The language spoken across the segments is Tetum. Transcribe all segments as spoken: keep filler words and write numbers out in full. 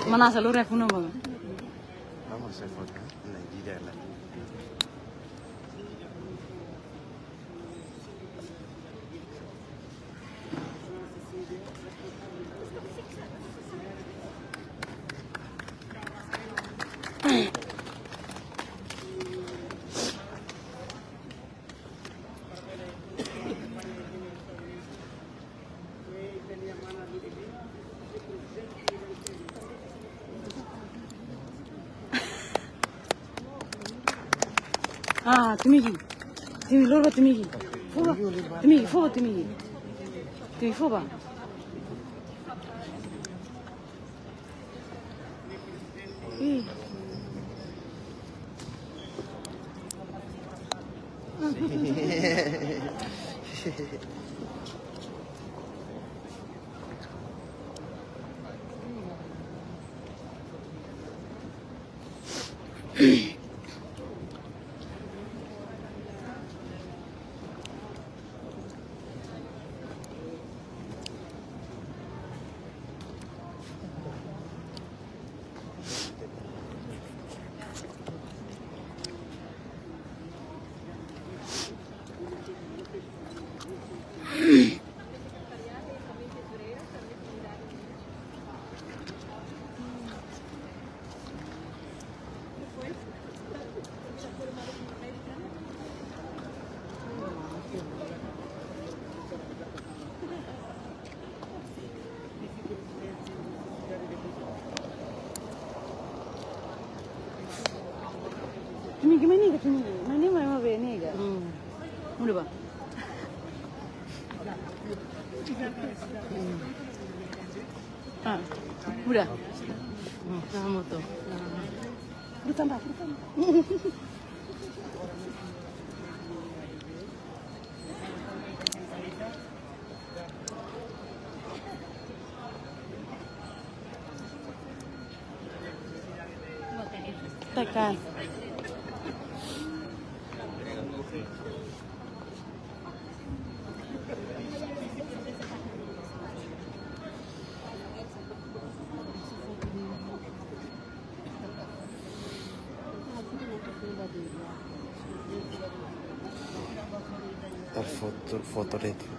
Mana salur ya kuno bang. Vamos a hacer foto, ¿eh? En la guía, en la guía. Ah, timi igi. Timi igi, lori ba timi igi. Fó ba. Timi igi, fó ba timi igi. Timi igi, fó ba. Ih. Timi igi, mai nega, timi igi. Mai nega, mai nega. Hmm. Muda ba. Ah, muda. Hmm, ah, moto. Ah. Muda tambah, muda tambah. Tekan. Tar foto, foto retro.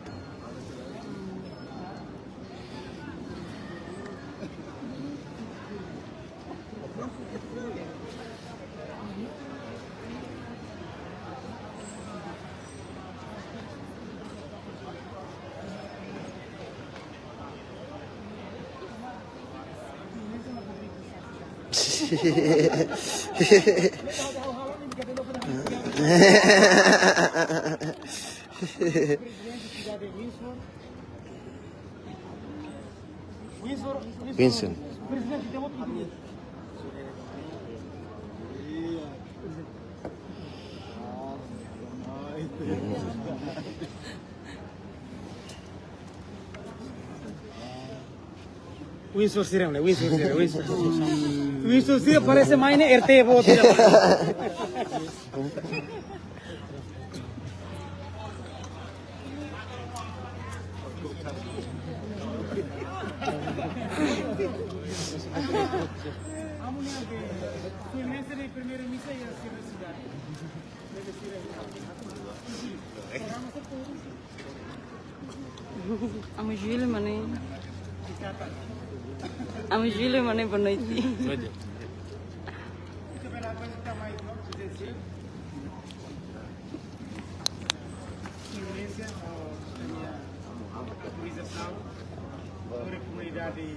Winston. Winston sira, né? Winston sira, Winston. Winston sira parese mai ne'e R T boot sira. Sua Eminência na primeira missa e a sua cidade. Amu Júlio, mano. Amu Júlio, mano, boa noite. Boa noite. Sua Eminência, a autorização para a comunidade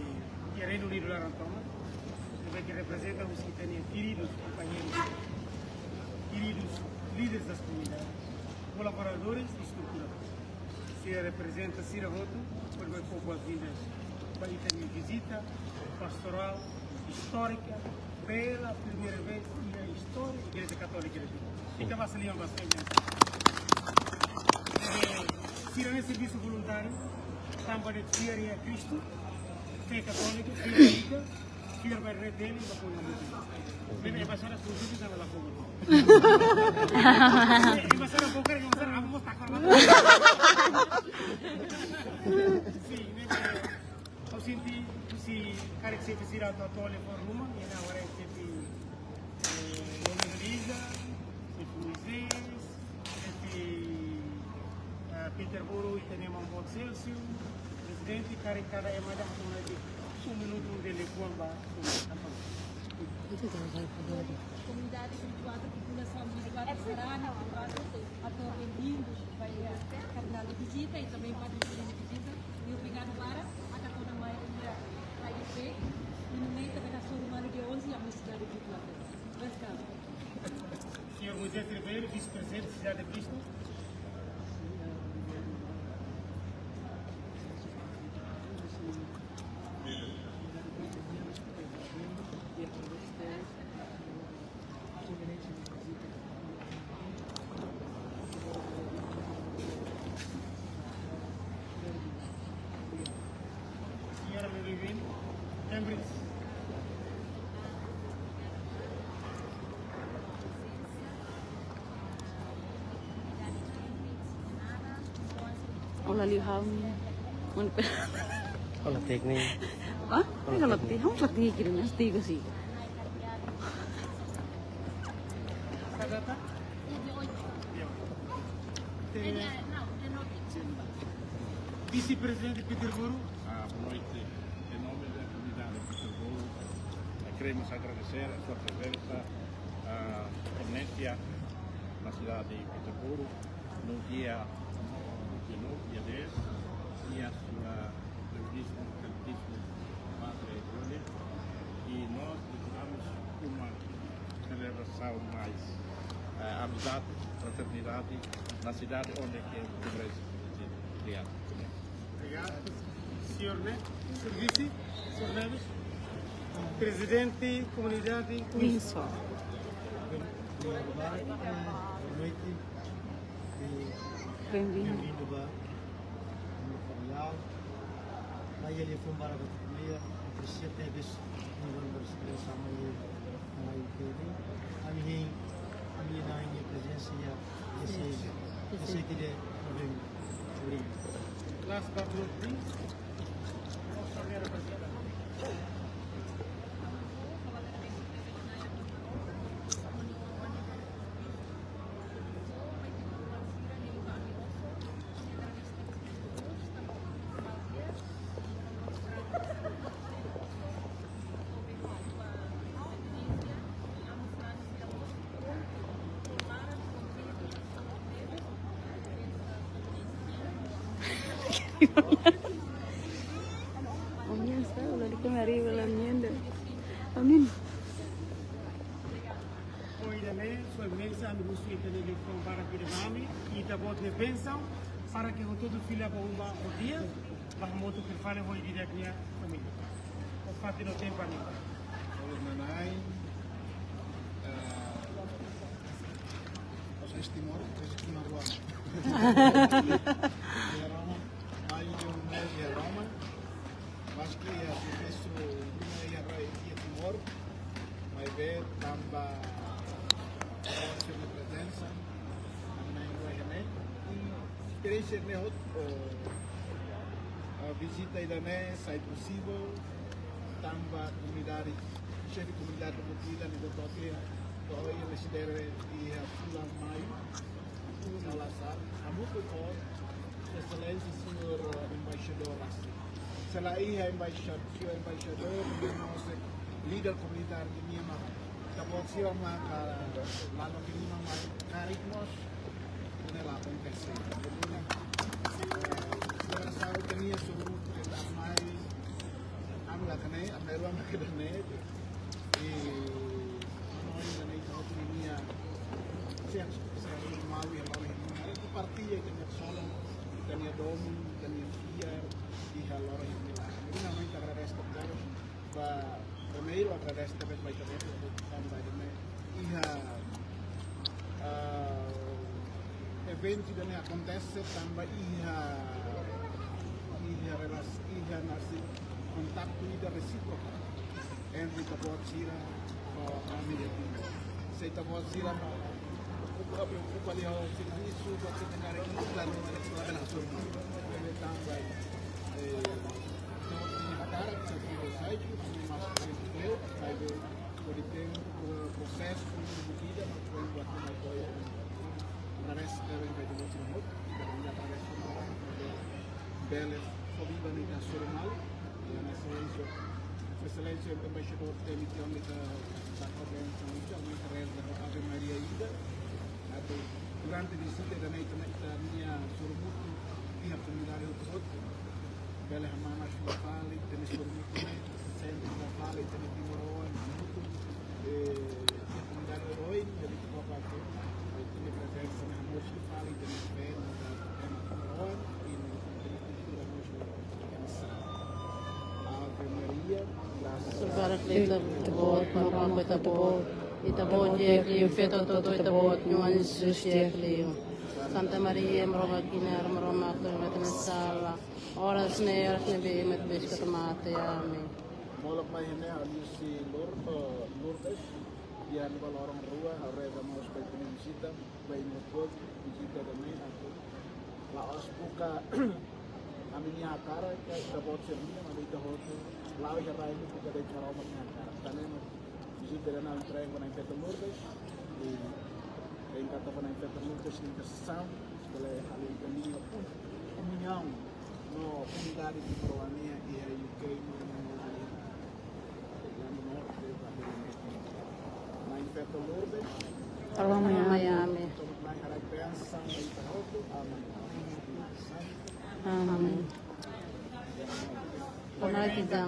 de Reino Unido, Laranjal, também que representa os que têm queridos companheiros, queridos líderes das comunidades, colaboradores e estruturadores. Sira reprezenta sira hotu, ha'u fó boas-vindas ba ita-nia vizita pastorál istórika, pela primeira vez na história da Igreja Católica de Timor. Ita basa liman ba sira. Eh, sira ne'e servisu voluntáriu, tanba de'it fiar iha Kristu, fé katólika, fé katólika, fiar ba R T L, ba povu. Ne'ebé embaixada portugeza la fogo. Embaixada boker, embaixada amo mos takor. Sin, ne'ebé ha'u sente Se karik xefe sira atu hatoli fó ruma, nia agora é xefe, eh, Dona Luísa, xefe Moisés, xefe, eh, Peterborough, ita-nia maun boot Celso, prezidente, karik kada ema atu hato'o de'it um minutu de liafuan ba komunidade vinte e quatro, populasaun vinte e quatro sarani, vinte e quatro, ator bem-vindo, vai, eh, Cardenal de visita e também Padre Júlio de visita. E obrigado para a Catona Maia Ira Raio P. E no meio também na sua irmã de onze, a mocidade de Guatemala. Welcome. Senhor Moisés Ribeiro, vice-presidente da Cidade de Cristo. Senhora Melvin Cambridge. Hola, Liu Hao. Hola, Teknik. Ah? Hola, Teknik. Kamu pelatih kira nasi tiga sih. Vice-presidente Peterborough. Ah, boa noite. Em nome da comunidade de Peterborough, eh, queremos agradecer a sua presença, a ponência na cidade de Peterborough, no dia dezenove, dia dez, e a sua Excelentíssimo, Excelentíssimo Padre Júlio, e nós declaramos uma celebração mais, eh, amizade, fraternidade na cidade onde que o Congresso foi criado. Obrigado. Senhor, né? Senhor Vice, Senhor Neves, Prezidente Komunidade Windsor. Boa noite. Bem-vindo. Bem-vindo ba Mundo Ferial. Mai ele foi para a Cotia, aprecia tebes no Banco de Expressa, mai ele, mai ele. Ami, ami na minha presença, e a, esse, esse aqui de novembro. Obrigado. Last but not least, Amin, está, ulah di kemari, ulah nyenda. Amin. Ohin ne'e, Sua Exelénsia, ami husu ita-nia liafuan barak ida ba ami, Ita-Boot nia bensaun, para que hotu-hotu fila ba uma ho di'ak, ba hamutuk fila fali ho ida-idak nia família. Ho fatin no tempu ami. Olá, Nanai. Ah, Timor, Timor. Mai de um mês de Roma, mas que é serviço de Timor, mas vê tamba a sua presença, a minha irmã, e experiência, né, o, a visita ida-ne'e sai possível, tamba komunidade, xefe komunidade do Mutila, né, do Tokyo, do Oia, Mesidere, e a Fulan Maio, Salazar, hamutuk ho Exelénsia Señór Embaixadór Rasi. Se la iha embaixadór, señór embaixadór, no sé, líder komunidade de Myanmar, Ita-Boot sira maka, lalo ke lima maka karik mós, ne'e la akontese. Jadi, eh, sira sa'e ke nia suruh ke tak mai, ami la kene, ami la kene, e, no, ainda nem todo dia, se, se, mau, e, mau, e, partilla, e, solo, e, domu, e, fiar, e, halo, e, la. Jadi, ami agradese, ba, primeiru agradese tebes ba Ita-Boot, tanba ida-ne'e iha, ah, eventu ida-ne'e akontese tanba iha, iha relas-, iha nasi kontaktu ida resíproku entre Ita-Boot sira ho ami. Se Ita-Boot sira preokupa, preokupa liu ho servisu, ba sira karik, la, la, la, la, tanba, eh, no, no, Bele, só viva ni ta surmal, e a Sua Exelénsia, Sua Exelénsia Embaixadór temi tiha ona ita ba bensaun, ita mai reza Ave Maria ida. Atu durante vizita ida-ne'e ita mai ita-nia sorumutu iha komunidade hotu-hotu. Bele hamamar fila fali ita-nia sorumutu ne'e, sente fila fali ita-nia timoroan hamutuk. Eh, iha komunidade oioin, jadi ita-nia prezensa ne'e hamosu fali ita-nia fé, ita-nia timoroan, i ita-nia kultura mós. Ave Maria, grasa. Barak Ita-Boot, Maromak ho Ita-Boot, Ita-Boot di'ak liu iha feto hotu-hotu, Ita-Boot nia Oan Jesus di'ak liu. Santa Maria, Maromak nia Inan, Maromak atu hatene ita-nia sala, oras ne'e, oras ne'ebé ema atu besik atu mate. Amen. Molok mai ne'e, ami husi Lur-, eh, Lourdes, iha ne'ebá loron rua, ha'u reza mós ba ita-nia vizita, ba imi hotu-hotu, vizita ida-ne'e atu la'ós buka ami-nia hakarak, ka Ita-Boot sira-nian, maibé ita hotu la'o iha rai ne'e buka de'it Maromak nia hakarak. Tan ne'e mak vizita ida-ne'e ha'u entrega ba Nai Feto Lourdes, i entrega ba Nai Feto Lourdes nia intersesaun, bele halo ita-nia komuñaun no unidade de Proania iha U K, no, no, no, Irlanda Norte, ba Irlanda Norte. Nai Feto Lourdes. Arwah mai ami. Arwah mai ami. Amen. Amen. Boa noite, Zé.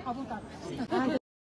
À vontade.